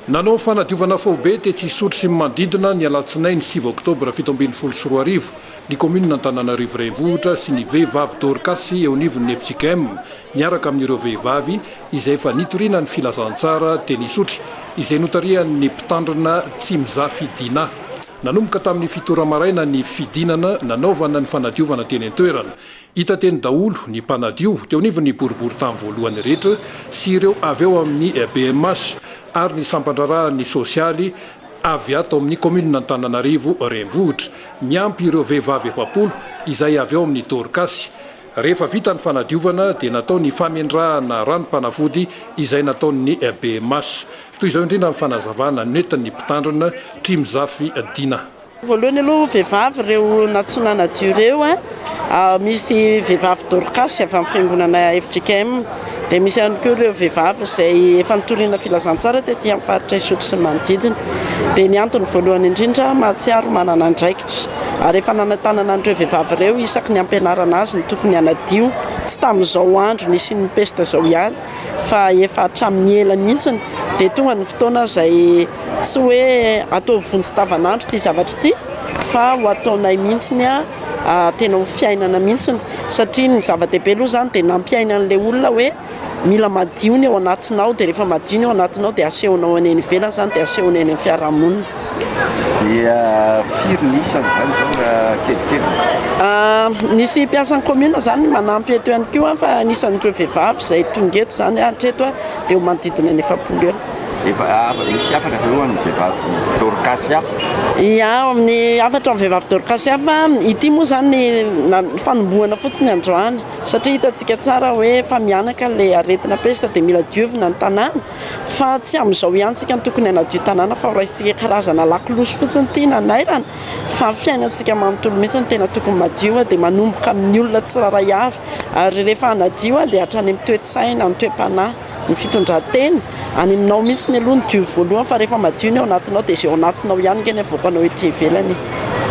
Nanao fanadiovana faobe tetsy Isotry sy ny manodidina ny alatsinainy 9 oktobra 2017 ny kaominina Antananarivo Renivohitra sy ny Vehivavy Dorcas eo anivon'ny fjkm miaraka amin'ireo vehivavy izay efa nitoriana ny filazantsara teny Isotry izay notarihan'ny mpitandrina Tsimizafy Dinah. Nanomboka tamin'ny fito ora maraina ny fidinana nanaovana ny fanadiovana teny an-toerana. Hita teny daholo ny mpanadio teo anivon'ny boriborintany voalohany rehetra sy ireo avy ao amin'ny BMH ary ny sampan-draharahan'ny sosialy avy ato amin'ny kaominina Antananarivo Renivohitra, miampy ireo vehivavy 40 izay avy ao amin'ny Dorkasy. Rehefa vita ny fanadiovana dia natao ny famendrahana ranom-panafody izay nataon'ny BMH. Toy izao indrindra ny fanazavana nentin'ny mpitandrina Trimizafy Dina. Voalohany aloha vehivavy ireo nantsoina hanadio ireo a, misy vehivavy Dorcas avy amin'ny fiangonana fjkm, dia misy ihany koa ireo vehivavy izay efa nitoriana filazantsara tety amin'ny faritra Isotry sy ny manodidina. Dia ny antony voalohany indrindra mahatsiaro manana andraikitra ary efa nanentanana an'ireo vehivavy ireo isaky ny ampianarana azy ny tokony hanadio, tsy tamin'izao andro nisian'ny pesta izao ihany fa efa hatramin'ny ela mihitsy dia tonga ny fotoana izay Tsy hoe ataovy vonjy tavanandro ity zavatra ity fa ho ataonay mihitsiny tena ho fiainana mihitsiny satria ny zava-dehibe aloha izany dia nampiaina an'ilay olona hoe mila madio ny ao anatinao dia rehefa madio ny ao anatinao dia asehonao any ivelany izany dia asehonao eny amin'ny fiarahamonina. Dia firy ny isany izany izao raha kelikely? Nisy mpiasan'ny commune izany manampy eto ihany koa fa anisan'ireo vehivavy izay tonga eto izany hatreto dia ho manodidina ny 40 eo. Efa misy hafatra ve ho an'ny vehivavy Dorcas hafa? Ia, ny hafatra ho an'ny vehivavy Dorcas hafa, ity moa izany fanombohana fotsiny androany satria hitantsika tsara hoe efa mihanaka ilay aretina pesta dia mila diovina ny tanàna fa tsy amin'izao ihany isika no tokony hanadio tanàna fa ho raisintsika karazana lakolosy fotsiny ity nanairana fa ny fiainantsika manontolo mihitsy no tena tokony madio dia manomboka amin'ny olona tsirairay avy ary rehefa hanadio dia hatrany amin'ny toe-tsaina, ny toe-panahy. Ny fitondran-tena, any aminao mihitsy aloha ny diovy voalohany fa rehefa madio ny ao anatinao dia izay ao anatinao ihany ange ny avoakanao ety ivelany e.